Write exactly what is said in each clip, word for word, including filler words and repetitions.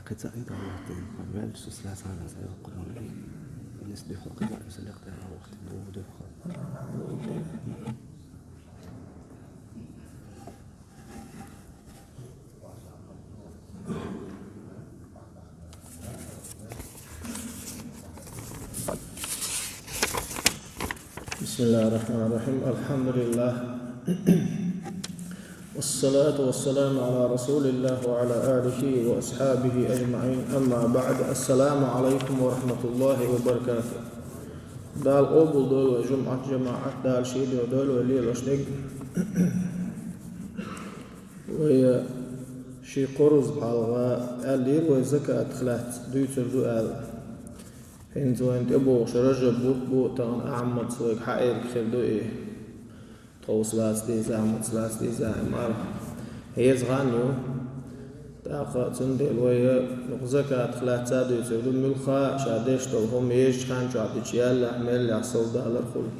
Кхин цхьа и дӀа вахтина, ваьлча со слаьцахьа ваьлла, цхьа йоккхур вари. Нис дуьхьал кхин цхьа, со лекъ тӀера вахтина, боху дуьхьал. بسم الله الرحمن الرحيم. الحمد لله. والصلاة والسلام على رسول الله وعلى آله وأصحابه أجمعين. أما بعد. السلام عليكم ورحمة الله وبركاته. Дала къобал дойла вай жумӀат, жамаӀат, Дала шен дуьхьа дойла вай лелош дерг. Вай ши кхорузза хьалха аьллера вай закатах лаьцна дуьйцур ду аьлла. ХӀинца вайна тӀебогӀуш Ражаб бутт бу, тахана Ахьмадс вайга хьаэрг хир ду и. Тховса лаца деза, Ахьмадс лаца деза, и мара хӀеза хан ю. ТӀаккха цундела вай юха закатах лаьцна а дуьйцур ду, муьлхха а ша деш долу хӀума езачу хан чохь дича яллехь, меллехь салдалар хуьлу.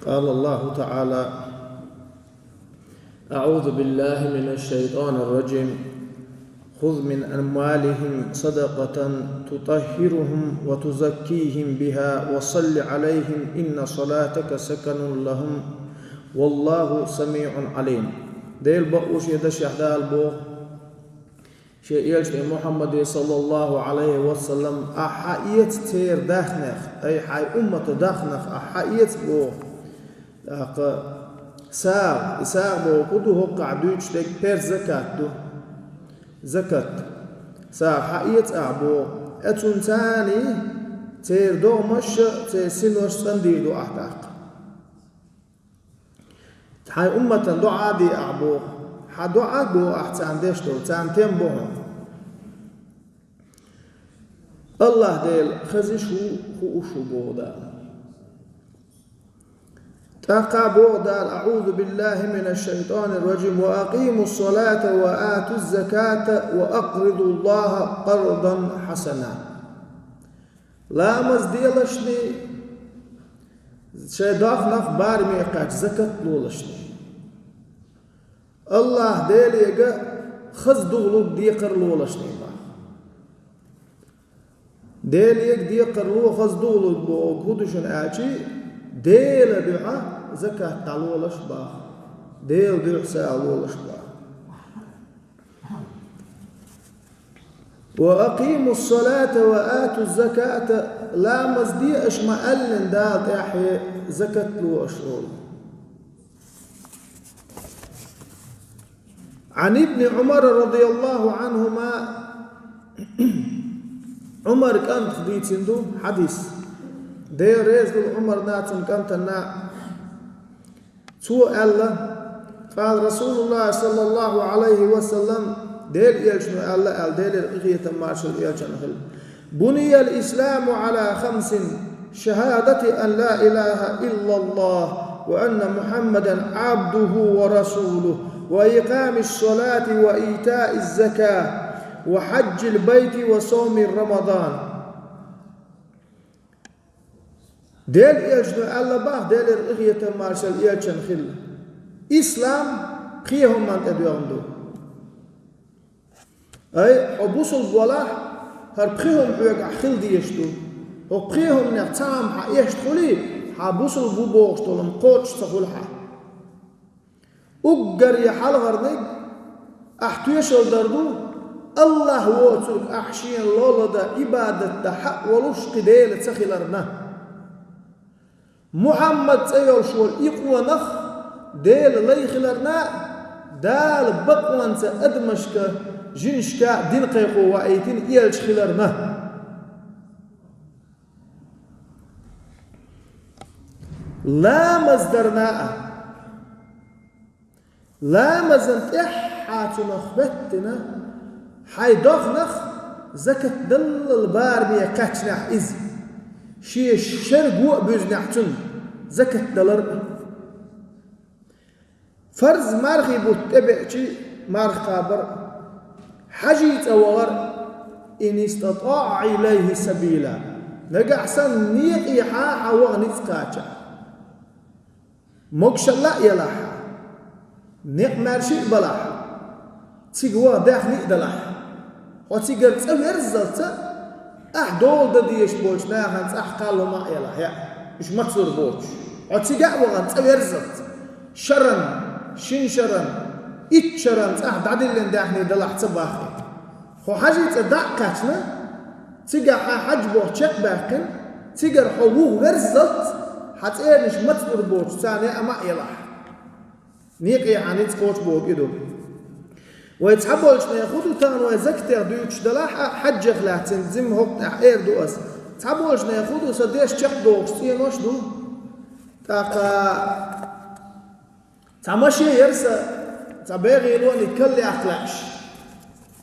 قال الله تعالى: أعوذ بالله من الشيطان الرجيم. خذ من أموالهم صدقة تطهرهم وتزكيهم بها وصل عليهم إن صلاتك سكن لهم والله سميع عليم. Делан бакъволчу дашехь Дала боху: Шен элчане Мухьаммаде, саллаллаху Ӏалайхи ва саллам, ахь хьаэца церан дахнех, ай хьайн умматан дахнех ахь хьаэца боху. ТӀаккха сагӀа, и сагӀа боху хӀун ду, хӀокхахь дуьйцуш дерг перз закат ду. Закат. СагӀа хьаэца ахь боху. Э, цунна царний церан догӀмаш а, церан синош а цӀандийр ду ахь тӀаккха. Хьайн умматан доӀа а де ахь боху. Хьан доӀа а боху ахь царна деш долу, царна тем бу хьуна. АллахӀ Дела хезаш ву, хууш ву боху Дала. ТӀаккха боху Дала: أعوذ بالله من الشيطان الرجيم. وأقيموا الصلاة وآتوا الزكاة وأقرضوا الله قرضا حسنا. Ламаз делашний, шайн дахнех бараме кхаьчча закат лолашний. АллахӀ Деле хаза духалург декхар лолашний боху. Деле декхар ло, хаза духалург бохург хӀун ду шуна аьлча, Делан дуьхьа закат дӀалолаш боху. Делан дуьхьа сагӀа лолаш боху. وأقيموا الصلاة وآتوا الزكاة, ламаз де аша ма-аьллина Дала тӀаьхье, закат ло аша олу. عن ابن عمر رضي الله عنهما, Ӏумар кӀантах дийцина ду хьадис. Дела реза хуьлда Ӏумарна, цуьнан кӀантана. Цо аьлла: قال رسول الله صلى الله عليه وسلم, Делан элчано аьлла аьлла, Делера къинхетам, маршалла элчанна хуьлда: بني الإسلام على خمس، شهادة أن لا إله إلا الله وأن محمدا عبده ورسوله وإقام الصلاة وإيتاء الزكاة وحج البيت وصوم رمضان. Делан элчано аьлла боху, Делера къинхетам, маршалла элчанна хуьлда: ислам пхи хӀуманна тӀедоьгӀна ду. Ай, хьо бусулба валахь, хӀара пхи хӀума хьоьгахь хила дезаш ду. ХӀокху пхи хӀуманех цхьа хӀума хьан эшна хуьлий, хьан бусулба ву бохуш долу хӀума кхочуш ца хуьлу хьан. Уггаре хьалхарниг ахь тоьшалла дар ду, АллахӀ воцург ахь Шена лолла дан, Ӏибадат дан хьакъ волуш кхин Дела ца хиларна. Мухьаммад цӀе йолуш волу и къонах Делан лай хиларна а, Дала бакъонца адамашка, жинашка а дин кхайкхо ваийтина элча хиларна. Ламаз дарна а, ламазан тӀаьхьа цунах хӀоьттина, хьайн дохнах закат даллал бараме кхаьчнехь иза, шен шерго а буьзнехь цунна закат далар а. Фарз мархий бутт тӀебеачи, марха кхабар а, хьажий цӀа вахар а, إن استطاع إليه سبيلا, нагахь санна некъехьа хьан ваха ницкъ кхача. Могушалла а елахь, некъ маьрша а балахь, Цига ваха даьхни а далахь, хьо цигара цӀа верззалца, ахь дола дан дезаш болчу нахана цӀахь кхалла ма а елахь, яа, уьш мацлур боцуш. Хьо цига а вахана цӀа верззалца, шаран, шина шаран, итт шаран цӀахь дӀадиллина даьхни далахь ца баххе. Хьо хьажий цӀа дӀа а кхаьчна, цигахь хьан хьаж боху чекхбаьккхина, цигара хьо вуха верззалц, хьан цӀернаш мацлур боцуш царна яа ма а елахь. Некъехьа ницкъ кхочуш боху и ду. Вай цхьаболчу нехан хӀун ду тахана вай закатех дуьйцуш далахь а, хьаьжжех лаьцна, цуьнан жимма хӀокху тӀехь эр ду аса. Цхьаболчу нехан хӀун ду сан деш чекхдохуш цӀенош а ду. ТӀаккха цхьа машен яра сан, цхьа бегӀийла а каллех лаьаш.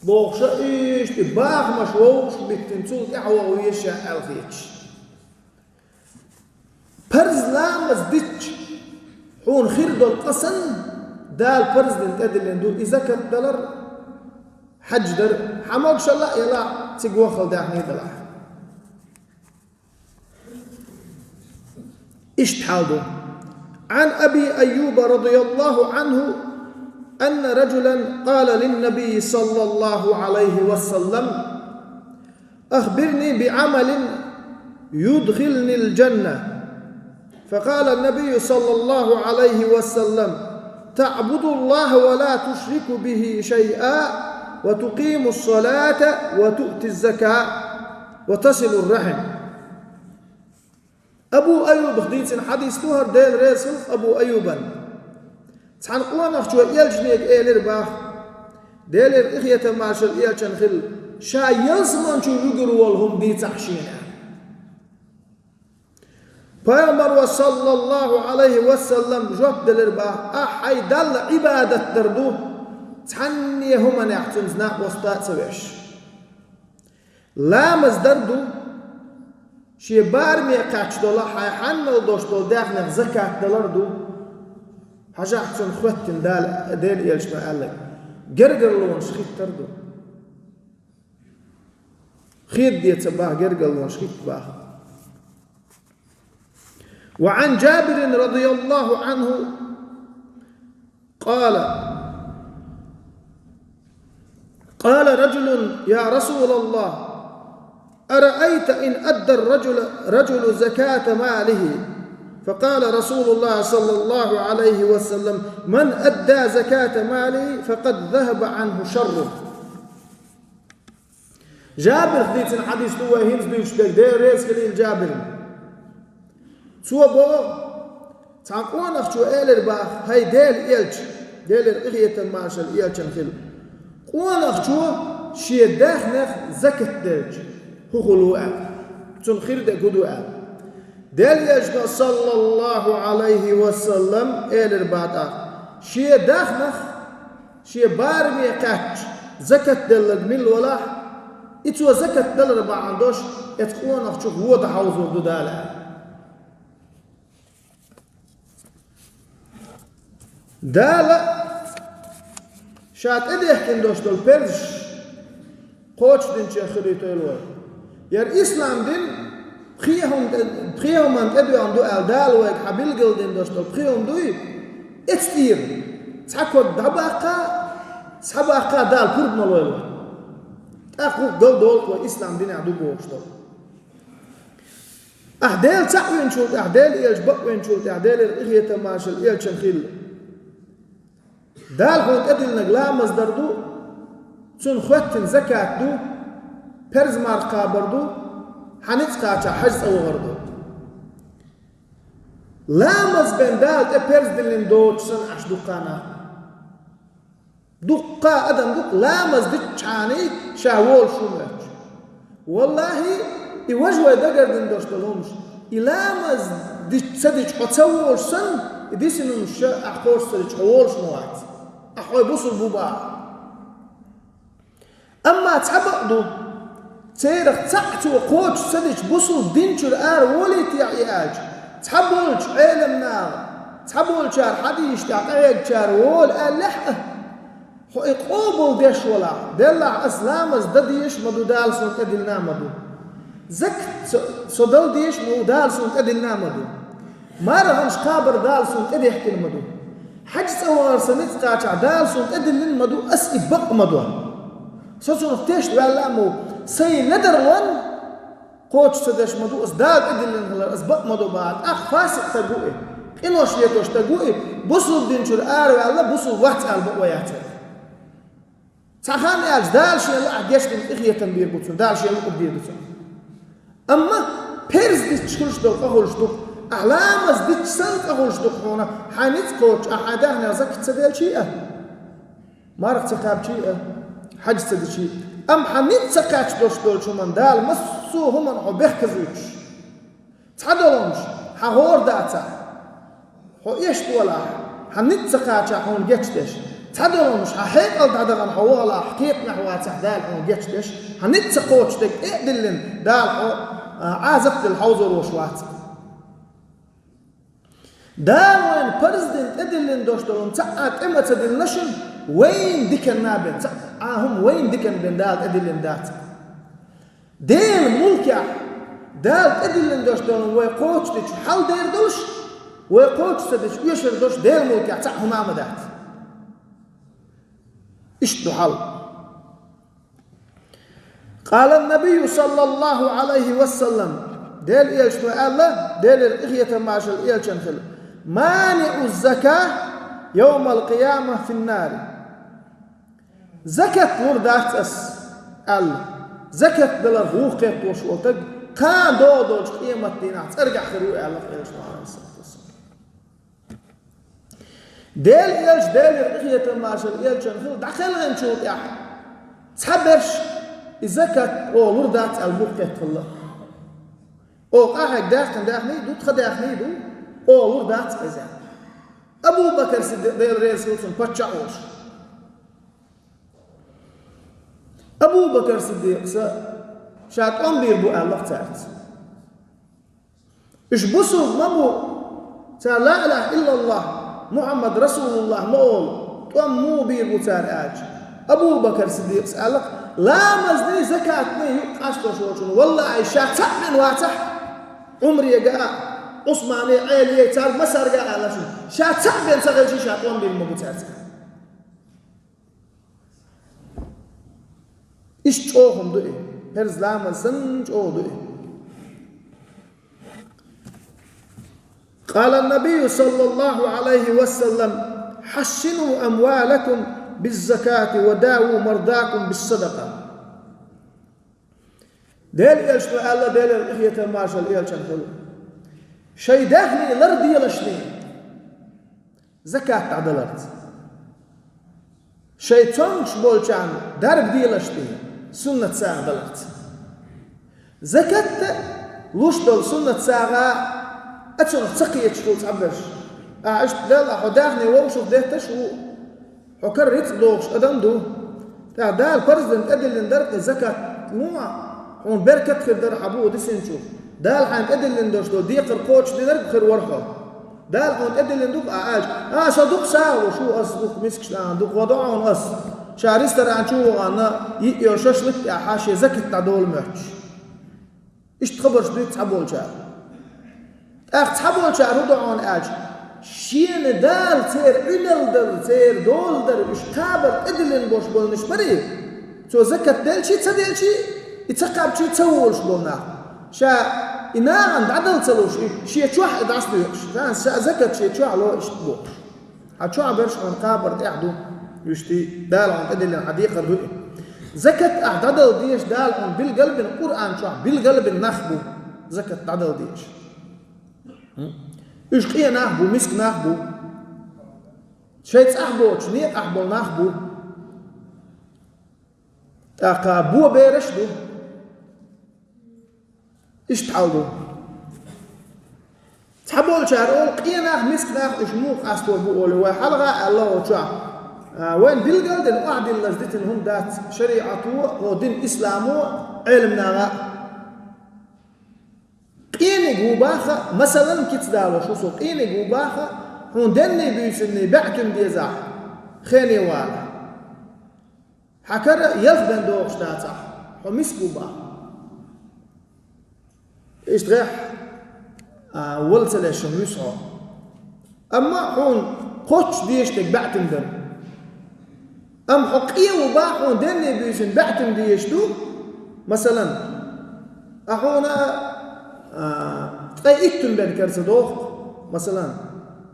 Бохуш а иштта и бахамаш вовшах а биттина, цул тӀаьхьа ваха веза ша аьлла хеташ. Парз ламаз дитча, хьуна хир долу къа санна, Дала парз дина тӀедиллина ду и закат далар, хьаьж дар, хьан могушалла а елахь, цига ваххал даьхни далахь. Иштта хьал ду. عن أبي أيوب رضي الله عنه أن رجلا قال للنبي صلى الله عليه وسلم: أخبرني بعمل يدخلني الجنة. فقال النبي صلى الله عليه وسلم: تعبد الله ولا تشرك به شيئا، وتقيم الصلاة، وتؤتي الزكاة، وتصل الرحم. Абу Айюбах дийцина хьадис ду хӀара, Дела реза хуьлда Абу Айюбана. Цхьана къонахчо элчане элира боху, Делера къинхетам, маршалла элчанна хуьлда, ша ялсамани чу вуьгур волу хӀума дийцахь шена аьлла. Пайхамаро, саллаллаху Ӏалайхи ва саллам, жоп делира боху: ахь хьайн Далла Ӏибадат дар ду, цхьанне хӀуманехь цуьнца накъост а ца веш. Ламаз дар ду, шен бараме кхаьчна долу, хьайн хьанал долуш долу даьхнех закат далар ду. Хьажахь, цунна хӀоьттина Дала, Делан элчано аьлларг, гергарлонаш хӀиттар ду. Хеда де ца боху гергарлонаш хӀитта боху. وعن جابر رضي الله عنه قال: قال رجل: يا رسول الله، أرأيت إن أدى الرجل، رجل زكاة ماله؟ فقال رسول الله صلى الله عليه وسلم: من أدى زكاة ماله فقد ذهب عنه شره. Жабирах дийцина хьадис ду вай хӀинца дуьйцуш дерг, Дела реза хуьлийла Жабирна. Цо боху, цхьана къонахчо элира боху: хӀай Делан элча, Делера къинхетам, маршалла элчанна хуьлда, къонахчо шен даьхнех закат делча, хӀун хуьлу аьлла, цунна хир дерг хӀун ду аьлла. Делан элчано, саллаллаху Ӏалайхи ва саллам, элира боху тӀаккха: шен даьхнех шен бараме кхаьчча, закат делларг мила валахь, и цо закат далар бахьана долуш, оцу къонахчух вон дан хьовзур ду Дала аьлла. Дала ша тӀедехкина долуш долу парзаш кхочушдинчех хуьлуьйтийла вай. ХӀара ислам дин пхи хӀума тӀе-, пхи хӀуманна тӀедоьгӀна ду аьлла, Дала вайга хьан билгалдина долуш долу пхи хӀума дуй, эцтӀера цхьа ког дӀабаккха, схьабаккха Дала пурба ма лойла вай. ТӀаккха гӀуллакх галдолу вай ислам динехь ду бохуш долу. Ахь Дела цхьаъ винчул тӀаьхьа, Делан элча бакъ винчул тӀаьхьа, Делера къинхетам, маршалла элчанна хуьлда. Дала хьуна тӀедиллинарг ламаз дар ду, цунна хӀоьттина закат ду, парз марха кхабар ду, хьан ницкъ кхачахь хьаьжцӀа вахар ду. Ламаз бен Дала тӀе парз диллина доцуш санна Ӏаш дуккха нах. Дуккха адам ду-кх ламаз дитчхьана ша волуш хӀума моьттуш. Валлахьи, и важа вай дагардина долуш долу хӀумаш. И ламаз дит-, ца дича хьо ца волуш санна, и дисина хӀумаш ша ахь кхочуш ца дича хьо волуш ма вац. Ахь хьо бусулба ву боху. Амма цхьа бакъ ду, церах цхьаъ цо кхочуш ца дича бусулба дин чуьра ара волуьйтехь и аьлча, цхьаболчу Ӏеламнаха, цхьаболчара хьадисаш тӀехь къахьегначара волу аьллехь а, хьо и къобал деш валахь, деллахь аса ламаз дан дезаш а ма ду, Дала суна тӀедиллина а ма ду. Закат со, со дала дезаш а ма ву, Дала суна тӀедиллина а ма ду. Марханаш кхабар Дала суна тӀедехкина а ма ду. ХьаьжцӀа вахар са ницкъ кхачахь Дала суна тӀедиллина ма ду, ас и бакъ ма до. Со цунах тешна ваьлла а ма ву, сай ледарлон кхочуш ца деш ма ду, ас Дала тӀедиллина хилар ас бакъ ма до бахьа. ТӀаккха фасикъ стаг ву и, къинош летош стаг ву и, бусулба дин чуьра араваьлла, бусулба вац аьлла бакъо яц вай. Цхьа хан аьлча, Дала шен лаахь гечдина къинхетам бийр бу цунна, Дала шен луъург дийр ду цунна. Амма перз дитча хуьлуш долу къа хуьлуш ду-кх, ахь ламаз дитча санна къа хуьлуш ду-кх хьуна, хьайн ницкъ кхочуш, ахь хьайн даьхнех закат ца делчий а, марха ца кхаьбчий а, хьаьж ца дичий а. Амма хьан ницкъ ца кхаьчча долуш долчу хӀуманна Дала массо а хӀуманна хьо бехказуьйтуш. Цхьадолу хӀумнаш хьан гӀора дацахь, хьо эшна валахь, хьан ницкъ ца кхачахь хьуна гечдеш. Цхьадолу хӀумнаш хьан хьекъал дӀадахана хьо вахалахь, кхетамехь вацахь Дала хьуна гечдеш. Хьан ницкъ ца кхочуш дерг тӀе а диллина, Дала хьо, а, Ӏазап дилла хьовзор волуш вац. Дала вайна парз дина тӀедиллина долуш долу хӀума цхьа а тӀе ма ца диллина шуна, вайна диканна бен, цхьа а хӀума вайна диканна бен Дала тӀедиллина дац. Делан мулкехь Дала тӀедиллина долуш долу хӀума вай кхочушдича хьал дер долуш, вай кхочуш ца дича оьшур долуш Делан мулкехь цхьа а хӀума а ма дац. Иштта ду хьал. قال النبي صلى الله عليه وسلم, Делан элчано аьлла, Делера къинхетам, маршалла элчанна хуьлда: مانع الزكاة يوم القيامة في النار. Закат лур дац ас, аьлла. Закат даларх вуха кхетталуш волу стаг кхана догӀу долчу къематдийнахь цӀергахь хир ву, аьлла элчано, Ӏалайхиссалату вассалам. Делан элча, Делера къинхетам, маршалла элчанна хуьлда, дӀакхелхинчул тӀаьхьа цхьаберш и закат оха лур дац аьлла вуха кхетта хилла. Оха къахьегна даьккхина даьхний ду, тхан даьхний ду, оха лур дац иза. Абу Бакр Сиддикъ, Дела реза хуьлда цунна, паччахь волуш. Абу Бакр Сиддикъас ша тӀом бийр бу аьлла цаьрца. Уьш бусулба ма бу, цара ла илаха иллаллахӀ, Мухьаммад расулуллахӀ ма олу, тӀом муха бийр бу цара аьлча, Абу Бакр Сиддикъас аьлла: «Ламазний, закатний юкъ къастош волчунна, валлахӀи, ша цхьаъ бен вацахь, Ӏумаре а, Ӏусмане а, Ӏеле а, царга массаьрга а аьлла шуна, ша цхьаъ бен ца хилча, ша тӀом бийр ма бу цаьрца». Иштта чӀогӀа хӀума ду и. Парз ламаз санна чӀогӀа ду и. قال النبي صلى الله عليه وسلم: حصنوا أموالكم بالزكاة وداووا مرضاكم بالصدقة. Делан элчано аьлла, Делера къинхетам, маршалла элчанна хуьлда: «Шайн даьхний ларделашний закат дӀадаларца. Шайн цомгуш болчарна дарба делашний суннат сагӀа даларца». Закат а луш долу суннат сагӀа а цунах ца кхеташ ву цхьаберш. Ахьа иштта делахь, хьо даьхни вовшах детташ а ву, хьо кара рицкъ дохуш адам ду. ТӀаккха Дала парз дина тӀедиллина дара-кх и закат, муха, хьуна беркат хир дара хьан буха дисинчух. Дала хьайна тӀедиллина долуш долу декхар кхочушдинарг хир вара хьо. Дала хьуна тӀедиллина ду-кх ахь аьлча: «А, со дукха сагӀа луш ву, ас дукха мискаш дӀа, дукха гӀо до хьуна ас, ша ресторан чу вахана, йиъ йолу шашлык тӀехь шен закат дӀадолу моьттуш». Иштта хабарш дуьйцу цхьаболчара. ТӀаккха цхьаболчара хӀун до хьуна аьлча, шена Дала церан Ӏуьналла дар, церан дола дар, уьш кхабар тӀедиллина болуш болнаш барий, цо закат делчий, ца делчий, и ца кхаьбчий ца волуш болу нах. Ша и нахана дӀадала ца луш, и шен чохь и дӀасадоькъуш, ша, ша закат шен чохь ло иштта бохуш. Хьан чохь берш хьуна кхабар тӀехь ду, вуьшта, Дала хьуна тӀедиллина хьан декхар ду и. Закат ахь дӀадала дезаш Дала хьуна билгал а бина, Къуръан чохь билгал а бина нах бу, закат дӀадала дезаш. Уьш къен нах бу, миска нах бу. Шайн цӀахь боцуш, некъахь болу нах бу. ТӀаккха бо бераш а ду. Иштта хьал ду. Цхьаболчара олу, къен нах, миска нах, уьш муха къасто бу олий, вай хьалха а аьлла хӀокху чохь. А, вайна билгал а дина, охьадиллаза дитина хӀума дац шариӀато а, хӀокху дин исламо а, Ӏеламнаха а. Къениг ву баха, масалан, кица далош ву со, къениг ву баха, хьуна денний, буьйсанний баьӀ туьма дезахь, хене вала. Хьан кара ялх бен догӀуш дацахь, хьо миска ву баха. Иштта гӀехь, а, вала ца леш хьуна вуьсу хьо. Амма хьуна кхоччуш дезаш дерг баьӀтина дар. Амма хьо къе ву бахьа хьуна денна буьйсанна баьӀтина дезаш ду, масалан, а хьуна, а, ткъе итт тунна бен кара ца доху, масалан,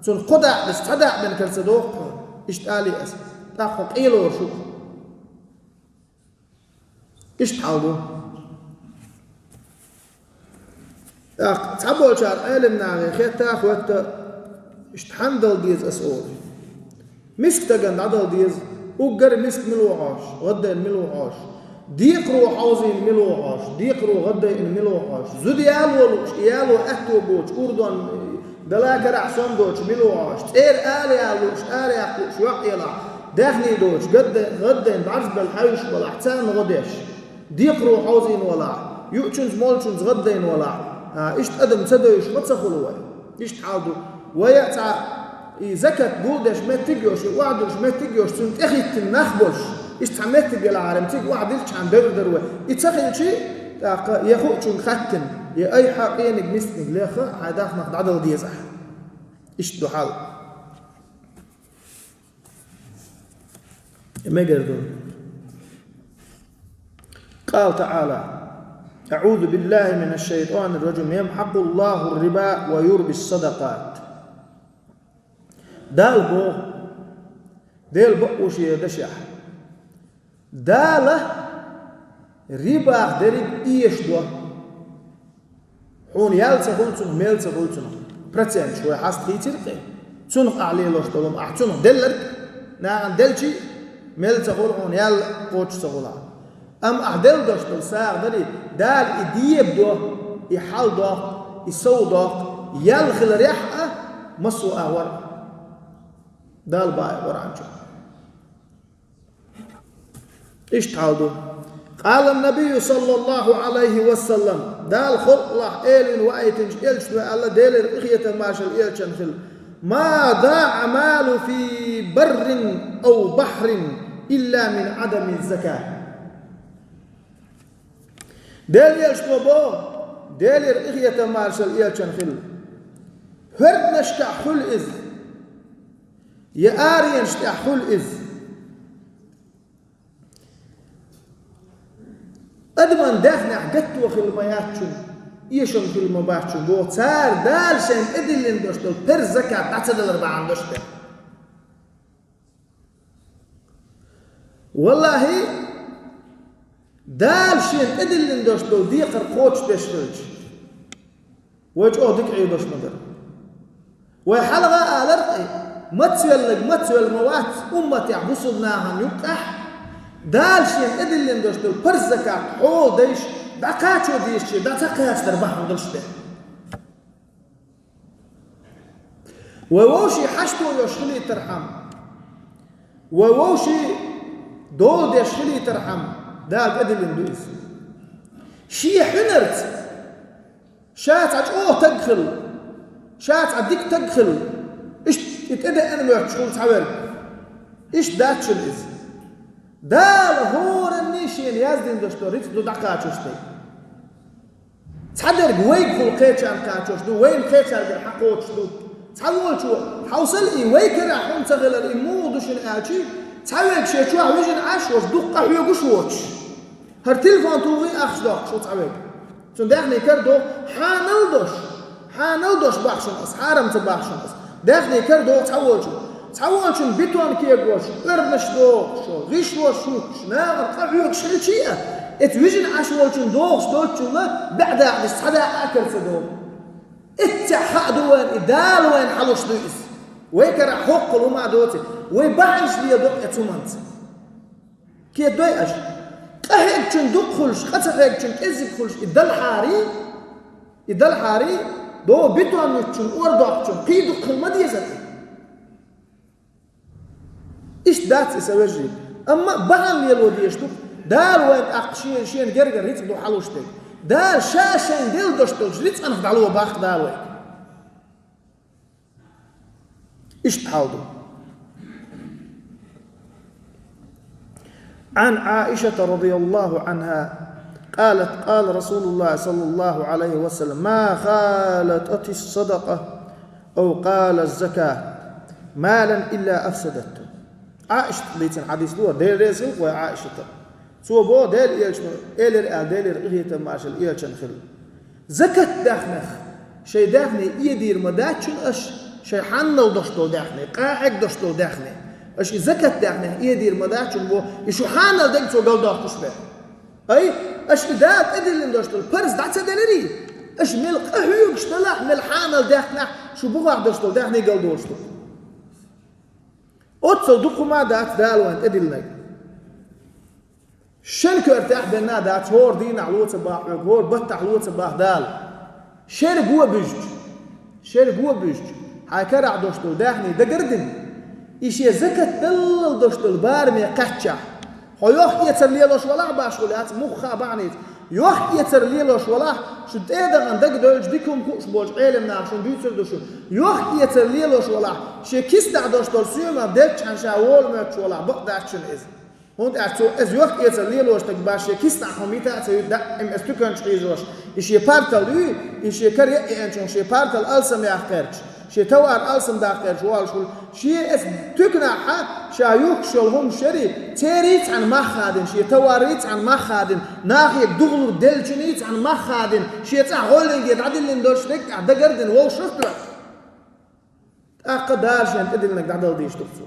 цунах кхо дакъа деш, цхьа дакъа бен кара ца доху хьуна, иштта алий ас, тӀаккха хьо къе лоруш ву. Иштта хьал ду. ТӀаккха цхьаболчара Ӏелам нахе хетта а хетта, иштта хьанна дала деза ас олу. Миска стагана дӀадала деза, уггар миска мила ву хьожуш, гӀаддайна мила ву хьожуш, декхаро хьовзийна мила ву хьожуш, декхаро гӀаддайна мила ву хьожуш, зуда яло лууш, яло аьтто боцуш, урдон дала карахь сом доцуш мила ву хьожуш, цӀера ара яла лууш, ара яккха лууш, йоӀ елахь, даьхний доцуш, гӀаддайна, гӀаддайна бӀаьрзбелла хьаьвсаш балахь, царна гӀо деш. Декхаро хьовзийна валахь, юучуьнца молчуьнца гӀаддайна валахь, а, иштта адам ца девзаш ма ца хуьлу вай. Иштта хьал ду. Вай а цхьа и закат гулдеш меттиг а йолуш, и охьадуьллуш меттиг а йолуш, цунна тӀехӀиттина нах болуш, иштта цхьа меттиг елахьара, цига охьадилличхьана девр дара вай. И ца хилчий, тӀаккха я хуучунга хаттина, я айхьа къениг мисканиг леха, хьайн дахнах дӀадала деза ахьа. Иштта ду хьал. Мегар ду. قال تعالى: أعوذ بالله من الشيطان الرجيم. يمحق الله الربا ويربي الصدقات. Дала боху, Дела бакъ ву шен дашехь. Дала рибах дерриг эшадо. Хьуна ял ца хуьлу цунах, мел ца хуьлу цунах. Проценташ вай хьаста хийцира кхин. Цунах ахь лелош долу, ахь цунах делларг, нахана делчий, мел ца хуьлу хьуна ял, кхочуш ца хуьлу. Амма ахь делла долуш долу сагӀа дарий, Дала и дебадо, и хьалдоккху, и совдоккху, ял хиларехь а, массо а агӀор. Дала боху Къуръан чу. Иштта хьал ду. قال النبي صلى الله عليه وسلم, Дала халкъалахь элина ваийтинчу элчано аьлла, Делера къинхетам, маршалла элчанна хила: ما ضاع مال في بر أو بحر إلا من عدم الزكاة. Делан элчано боху, Делера къинхетам, маршалла элчанна хила: хӀорданашкахь хуьлу иза, я аренаш тӀехь хуьлу иза. Адаман даьхнехь гатто хила ма яц цуьнан, эшам хила ма бац цуьнан боху, цара Дала шайна тӀедиллина долуш долу парз закат дӀа ца далар бахьана долуш дерг. ВаллахӀи, Дала шена тӀедиллина долуш долу декхар кхочушдеш хилча, вай чӀогӀа дика Ӏийр долуш ма дара. Вай хьалха а алар кхин, мацвелларг мацвелла ма вац умматехь бусулба нахана юккъехь, Дала шена тӀедиллина долуш долу парз закат хьолдайша, дӀакхачо дезачу, дӀа ца кхачадар бахьана долуш дерг. Вай вовшийн хьашто йолуш хилийтархьама, вай вовшийн дола деш хилийтархьама, Дала тӀедиллина ду иза. Шен хьуьнарца, ша цхьа чӀогӀа таг хилла, ша цхьа дика таг хилла, иштта и тӀедеана моьттуш хуьлу цхьаверг. Иштта дац шуна иза. Дала хӀоранний шена яздина долуш долу рицкъ ду дӀакхачош дерг. Цхьадерг вайгахула кхечарна кхачош ду, вайна кхечаьргара хьан кхочуш ду. Цхьаволчо, хьовсал и вай карахь хӀума ца хилар, и муха ду шуна аьлчи, цхьаверг шен чохь вижина Ӏаш, ваш дукха къахьоьгуш воцуш. ХӀара телефон тухий ахча доккхуш ву цхьаверг. Цунна даьхний кара доху, хьанал дош, хьанал дош бахьа шуна ас, хьарам ца бахьа шуна ас. Даьхний кара доху цхьаволчун. Цхьаволчун бетон кегош, оьрнаш дохуш, гӀишлош хӀуттуш, нахана къахьоьгуш хилчий а, эца вижина Ӏаш волчун дохуш доцучунна баьӀ дакъа деш цхьа дакъа а кара ца доху. Эццехь хаа ду вайна, и Дала вайна хьалуш ду иза. Вай карахь хӀоккхул хӀума а доций, вай бахьанаш леладо эца хӀуманца. Кхетадой аша? Къа хьегначун дукха хуьлуш, къа ца хьегначун кӀеззиг хуьлуш, и далхьарий, и далхьарий, догӀу бетон муьтчун, ор доккхучун, кхин дукха хила ма дезара и. Иштта дац и, сан вежарий. Амма бахьана лело дезаш ду, Дала вайна тӀаккха шен, шена гергара рицкъ ду хьалуш дерг. Дала ша шайна делла долуш долчу рицкъанах дӀало баккха Дала вайга. Иштта хьал ду. عن عائشة رضي الله عنها قالت: قال رسول الله صلى الله عليه وسلم: ما خالطت الصدقة أو قال الزكاة مالا إلا أفسدته. Ӏаишата дийцина хьадис ду, Дела реза хилва вай Ӏаишата. Цо боху, Дела элчано элира аьлла, Делера къинхетам, маршалла элчанна хилла. Закат даьхнех шайн даьхни эдийр ма дац шуна аша, шайн хьанал долуш долу даьхни, къахьега долуш долу даьхни. Аша и закат даьхнех эдийр ма дац шуна боху, и шу хьанал дерг цо галдоккхуш бен. Ай, аша и Дала тӀедиллина долуш долу парз дӀа ца делирий? Аша мел къахьоьгуш далахь, мел хьанал даьхнехь, шу бухахь долуш долу даьхни галдолуш ду. Оццул дукха хӀума дац Дала вайна тӀедиллинарг. Шен коьртехь бен а дац, хӀора дийнахь ло ца боху хьоьга, хӀора баттахь ло ца боху Дала. Шерго а буьжча, шерго а буьжча, хьайн карахь долуш долу даьхни дагардина, и шен закат даллал долуш долу бараме кхаьччахь, хьо йохк-эцар лелош валахь, башхо лаьцна муха а бахьаница, йохк-эцар лелош валахь, шу тӀе а дахана дагадойлучу дика хӀума хууш болчу Ӏелам наха шуна дуьйцур ду шу, йохк-эцар лелош валахь, шен киснахь долуш долу соьмах делччхьана ша вола моьттуш валахь, бакъ дац шуна иза. ХӀунда аьлча цо иза йохк-эцар лелош стаг баш шен киснахь хӀума йита а ца юьту, даим иза туьканчу хьийзош, и шен партал юй, и шен кара а еанчунах шен партал алсам яккха гӀерташ, шен товар алсам даккха гӀерташ волуш хуьлу. Шен иза туьканахь ша юхкуш йолу хӀума шерий, церий цхьаьна мах хадина, шен товарий цхьаьна мах хадина, нахе дугӀлур деллачуний цхьаьна мах хадина, шен цӀахь гӀоллинге дӀадиллина долуш дерг а дагардина вовшах а тоьхна. ТӀаккха Дала шен тӀедиллинарг дӀадала дийш ду-кх цо.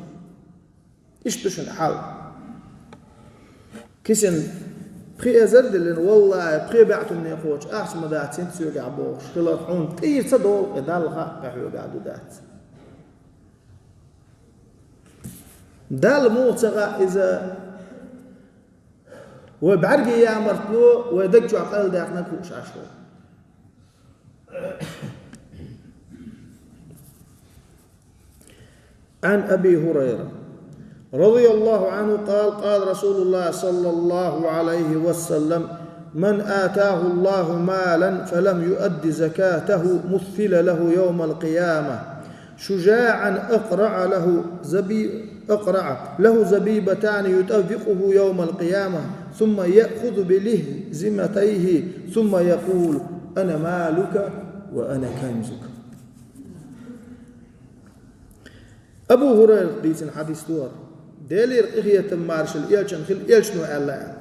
Иштта ду шуна хьал. Кисана пхи эзар а диллина, валлахӀи, пхи бӀе тонна кхочу ахча ма дац хӀинца соьгахь бохуш хиларх, хьуна тӀера ца догӀу, и Далла хаьа, хьоьгахь ду дац. Далла муха ца хаьа иза, вай бӀаьргийн ямартло, вай даг чохь къайладаьккхинарг хууш Ӏаш ву. عن أبي هريرة رضي الله عنه قال: قال رسول الله صلى الله عليه وسلم: من آتاه الله مالا فلم يؤد زكاته مثل له يوم القيامة شجاعا أقرع له زبي-، أقرع له زبيبتان يطوقه يوم القيامة ثم يأخذ بلهزمتيه ثم يقول: أنا مالك وأنا كنزك. Абу ХӀурайрата дийцина хьадис ду хӀара. Делера къинхетам, маршалла элчанна хилла, элчано аьлла аьлла.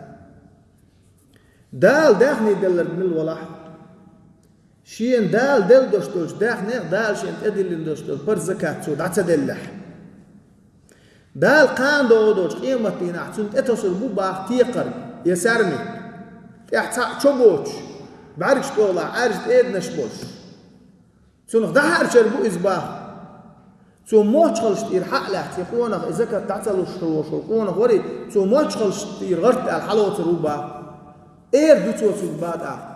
Дала даьхни делларг мила валахь, шена Дала делла долуш долчу даьхнех Дала шена тӀедиллина долуш долу парз закат цо дӀа ца деллехь, Дала кхана догӀу долчу къематдийнахь цунна тӀетосур бу боху текхарг я саьрмик, тӀехь цхьаъ чо боцуш, бӀаьргаш тӀехула Ӏаьржа тӀеданаш болуш. Цунах дӀахьарчар бу иза боху. Цо мочхалш тӀера хьа а лаьцна, и къонах, и закат дӀа ца луш хилла волуш волу къонах варий, цо мочхалш тӀера гӀарт аьлла хьалоцур ву боху. Эр ду цо цуьнга боху тӀаккха: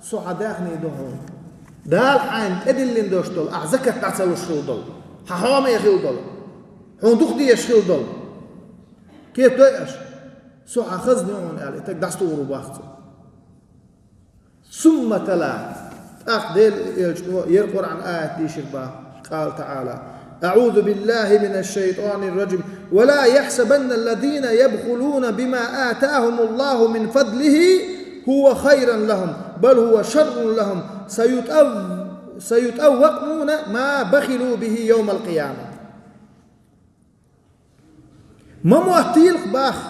«Со хьан даьхни ду хьуна. Дала хьайна тӀедиллина долуш долу, ахь закат дӀа ца луш хилла долу, хьан хьоме хилла долу, хьуна дукха дезаш хилла долу. Кхетадой аша? Со хьан хазна ю хьуна», — аьлла, и стаг дӀасатухур ву боху цо. ثم تلا. ТӀаккха Делан элчано яра Къуръан аят дийшира боху. قال تعالى: أعوذ بالله من الشيطان الرجيم. ولا يحسبن الذين يبخلون بما آتاهم الله من فضله هو خيرا لهم بل هو شر لهم سيطو-، سيطوقون ما بخلوا به يوم القيامة. Ма моттийла-кх боху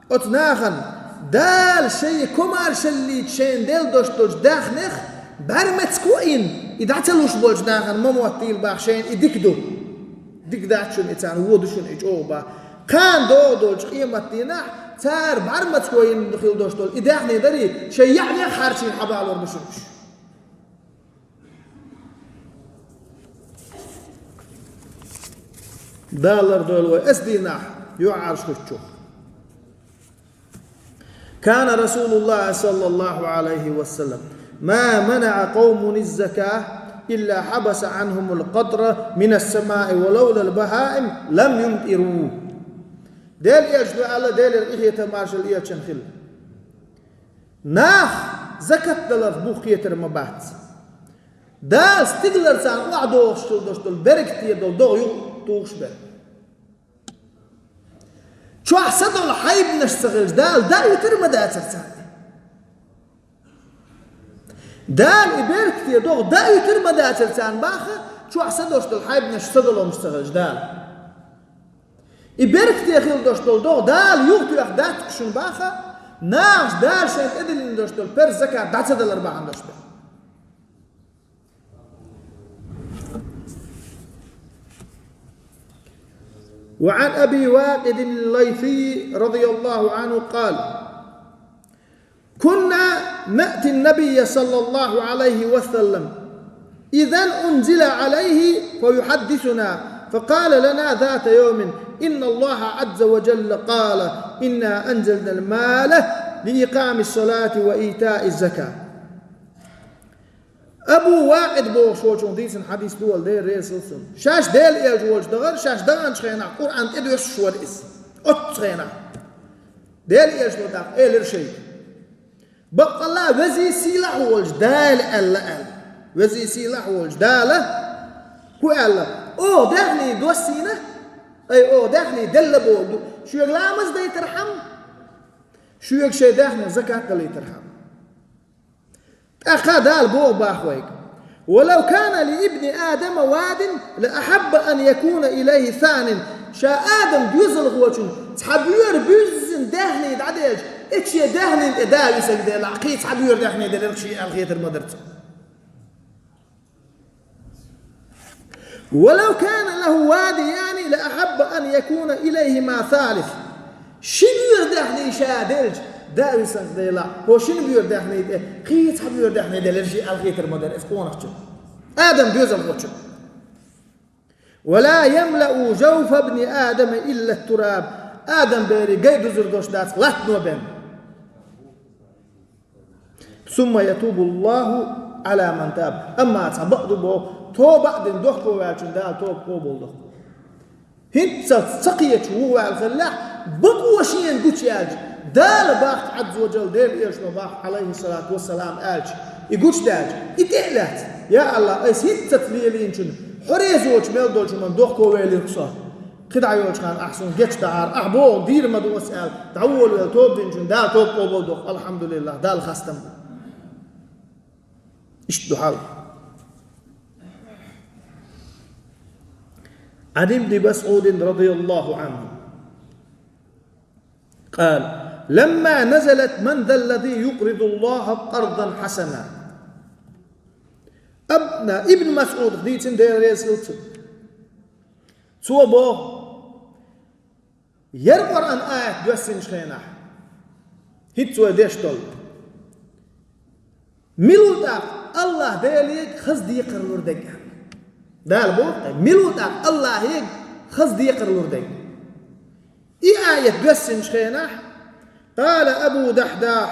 оцу нахана, Дала шайн комаьршаллица шайна делла долуш долчу даьхнех бӀаьрмецко а йина, и дӀа ца луш болчу нахана ма моттийла боху шайна и дика ду. Дика дац шуна и, царна вон ду шуна и чӀогӀа боху. Кхана догӀу долчу къематдийнахь цара бӀаьрмецко йина хилла долуш долу и даьхни дарий, шайн яьӀнех хьарчийна хьабалор бу шуна уьш. Дала лардойла вай оцу дийнахь юьхьӀаьржа хӀуттучух. كان رسول الله صلى الله عليه وسلم ما منع قوم الزكاة إلا حبس عنهم القطر من السماء ولولا البهائم لم يمطروا. Делан элчано аьлла, Делера къинхетам, маршалла элчанна хилла. Нах закат даларх бух кхетар ма бац. Дала стигалара царна охьадохуш хилла долуш долу беркате долу догӀа юха тухуш бен. Чохь са долу хьайбанаш ца хилча, Дала даийтар ма дацара царна. Дала и беркате догӀа даийтар ма дацара царна боху, чохь са долуш долу хьайбанаш са долу хӀумнаш ца хилча Дала. И беркате хила долуш долу догӀа Дала юхатоьхна дац шуна баха, нахаша Дала шайна тӀедиллина долуш долу парз закат дӀа ца далар бахьана долуш бен. وعن أبي واقد الليثي رضي الله عنه قال: كنا نأتي النبي صلى الله عليه وسلم إذا أنزل عليه فيحدثنا، فقال لنا ذات يوم: إن الله عز وجل قال: إنا أنزلنا المال لإقام الصلاة وإيتاء الزكاة. Абу Вакъид бохуш волчуьнга дийцина хьадис ду вала, Дела реза хуьлда цунна. Шаьш Делан элча волчу дахара, шаьш даханчу хенахь Къуръан тӀедоьссуш вара иза. Оццу хенахь Делан элчано тӀаккха элира шайга: «Баккъалла, везий сийлахь волчу Дала аьлла», — аьлла. Везий сийлахь волчу Дала хӀун аьлла? «Оха даьхний доссийна, ай, оха даьхний делла боху ду, шоьга ламаз дайтархьама, шоьга шайн даьхнин закат далийтархьама». ТӀаккха Дала боху баха вайга: «ولو كان لابن آدم واد لأحب أن يكون إليه ثان». Ша Адам доьзалхочун цхьа боьра буьззина даьхний дӀаделча, и шен даьхнин тӀе да висарг делахь, кхин цхьа боьра даьхний делира шен аьлла хетар ма дара цо. «ولو كان له واديان لأحب أن يكون إليهما ثالث». Ши боьра даьхний ша делча, да висарг делахь, хӀо шина боьра даьхний тӀе кхин цхьа боьра даьхний делира шен аьлла хетар ма дара иза къонахчун. Адам доьзалхочун. «ولا يملأ جوف ابن آدم إلا التراب». Адам берийн гай дузур долуш дац латтано бен. «ثم يتوب الله على من تاب». Амма цхьа бакъ ду боху, тоба а дина дохко ваьллачун Дала тоба къобал до. ХӀинццалц ца кхеташ ву ваьлла хиллехь, бакъо шена гучуяьлча, Дала бахча Ӏазза ва Джалла, Делан элчано бахча, Ӏалайхиссалату вассалам, аьлча, и гучудаьлча, и тӀе а лаьцна: «Я АллахӀ, айса хӀинццалц лелийначун, хьо резочу мел долчу хӀуманна дохко велира со. КхидӀа йолчу хенахь ахь суна гечдахьара, ахь боху дийр ма ду аса», — аьлла, дӀаволавелла тоба динчун Дала тоба къобал доху, алхьамдулиллахӀ, Далла хастам бу. Иштта ду хьал. عن ابن مسعود رضي الله عنه قال: لما نزلت: «من ذا الذي يقرض الله قرضا حسنا»، Аб-, на, Ибн МасӀудах дийцина, Дела реза хуьлда цунна. Цо боху, яра Къуръан аят доьссинчу хенахь, хӀинца вай деш долу: «Мила ву тӀаккха АллахӀ Деле хаза декхар лур дерг?» — аьлла. Дала боху тӀе: «Мила ву тӀаккха АллахӀе хаза декхар лур дерг?» И аят доьссинчу хенахь, قال أبو الدحداح: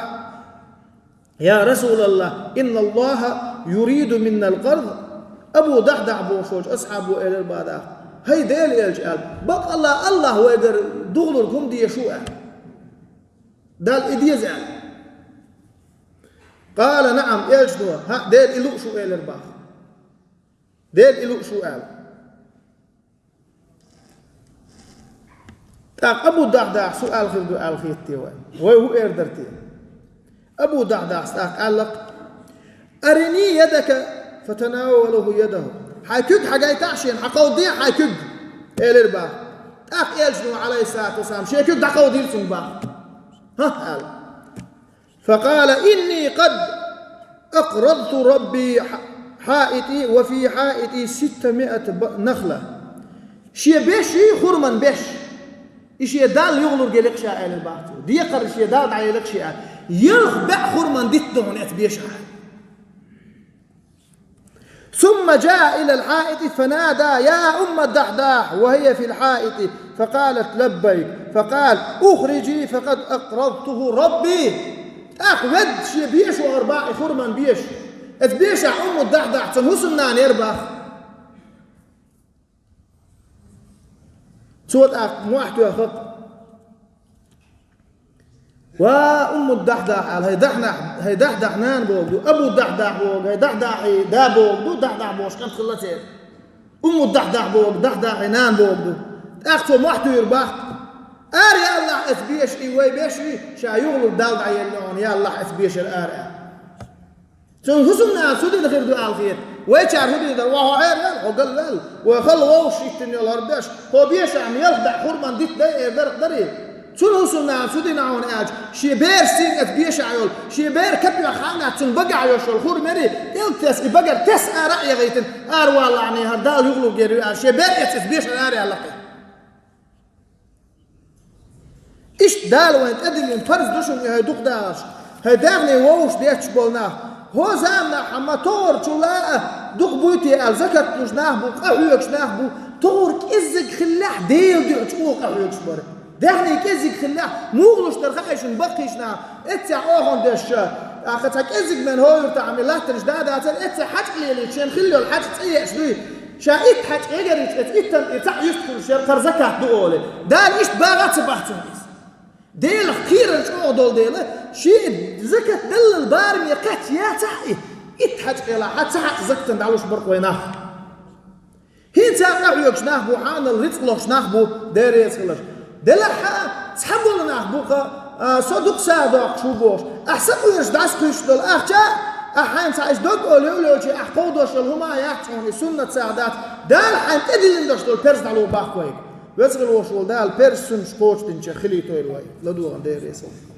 «يا رسول الله، إن الله يريد منا القرض». Абу Дахьдахь бохуш волчу асхьабо элира бадаха: «ХӀай Делан элча, — аьлла, — баккъалла АллахӀа вайгара духалург хӀума дезаш ву», — аьлла. Далла и деза аьлла. قال: «نعم», элчано: «ХӀаъ, Дела и лууш ву», — элира баха. «Дела и лууш ву», — аьлла. ТӀаккха Абу Дахьдахьа суал хир ду аьлла хетте вай. Вай хӀун эр дара те? Абу Дахьдахьас тӀаккха аьлла-кх: «أرني يدك». فتناوله يده. «Хьайн куьг хьагайтахьа шена, хьакховдадехьа хьайн куьг», — элира баха. ТӀаккха элчано, Ӏалайхиссалату вассалам, шен куьг дӀакховдийра цунна баха. «ХӀа», — аьлла. فقال: «إني قد أقرضت ربي حائطي وفي حائطي ستمائة ب-، نخلة». Шен беш юй хурман беш. И шен Далла юхалург елира ша аьлла баха цо. Декхар шен Далла дӀаелира ша аьлла. Ялх бӀе хурман дитт ду хьуна эцу бешахь. ثم جاء إلى الحائط فنادى: «يا أم الدحداح»، وهي في الحائط، فقالت: «لبيك». فقال: «اخرجي فقد أقرضته ربي». ТӀаккха ведда шен беша вахар баха и хурман беш. Эцу бешахь Умму Дахьдахь цуьнан хӀусамнана яра баха. Цо тӀаккха мохь тоьхна-кх: «Ва Умму Дахьдахь», — аьлла, — «хӀай Дахьдахь, хӀай Дахьдахь нана бохург ду, Абу Дахьдахь бохург, хӀай Дахьдахьий да бохург ду, Дахьдахь бохуш кӀант хилла церан. Умму Дахьдахь бохург Дахьдахьий нана бохург ду». ТӀаккха цо мохь туьйхира баха: «Ара ялалахь эцу беша, и вай беш вий, ша юхалург Далла дӀаелла хьуна, ялалахь эцу бешара ара», — аьлла. Цуьнан хӀусамнана цу дина хир ду аьлла хета. Вайчара хӀу дийр дара, ва хьо хьервел, хьо галвел, вай хала вовшахӀиттина йола хӀара беш, хьо бешахь мелха баьӀ хурман дитт дай эр дарх дарий? Цунна хӀусамнана цу дина хьуна аьлча, шен бер син эца бешахь йолу, шен бер капехь хьаьнахь цунна багахь йолуш йолу хурма ярий, кӀелга тесна, и багара тесна ара а яхийтина, ара валахьний хӀара Дала юхалург ю аьлла, шен бер эца эца бешахь ара яьлла кхин. Иштта Дала вайна тӀедиллина парз ду шуна и хӀай дукха дахарш, хӀай даьхни вовшах детташ болу нах. ХӀо заманахь хьан ма тохарчул а дукха буй те аьлла, закат луш нах бу, къахьоьгуш нах бу, тохар кӀеззиг хиллехь, Делан дуьхьа чӀогӀа къахьоьгуш бара. Даьхни кӀеззиг хиллехь, муха луш дара хаьий шуна баккхийчу наха, эццехь охьа деш ша, тӀаккха цхьа кӀеззиг мен хӀора тахьамий латтанаш да дацара, эццехь хьаьжкӀа лелийча, шен хилла йолу хьаьжкӀа цӀе еш дуй? Ша итт хьаьжкӀа эгара йича, эца иттанна и цхьаъ юьстахуьлуш яра, кхара закат ду олий. Дала иштта багӀа а ца боху цунна иза. Делах кхерар чӀогӀа долу дела, шен закат даллал бараме кхаьчча яцахь и, итт хьаьжкӀа хилахь, хьан цхьа хьаьжкӀа закатана дӀалуш бара-кх вай нах. ХӀинца а къахьоьгуш нах бу, хьанал рицкъ лохуш нах бу, Дела реза хиларш. Делахь а цхьаболу нах бу-кха, а, со дукха сагӀа доккхуш ву бохуш. Ахь сакъоьруш дӀасакхуьйсуш долу ахча, ахь хьайна цхьа иза дог олу йолчий, ахь кховдош йолу хӀума яц хьуна, и суннат сагӀа дац. Дала хьайна тӀедиллина долуш долу перз дӀало баккха вайга. Веза хила волуш волу Дала перз суннаш кхочушдинчех хилийтойла вай. ЛадогӀан Дела реза хила.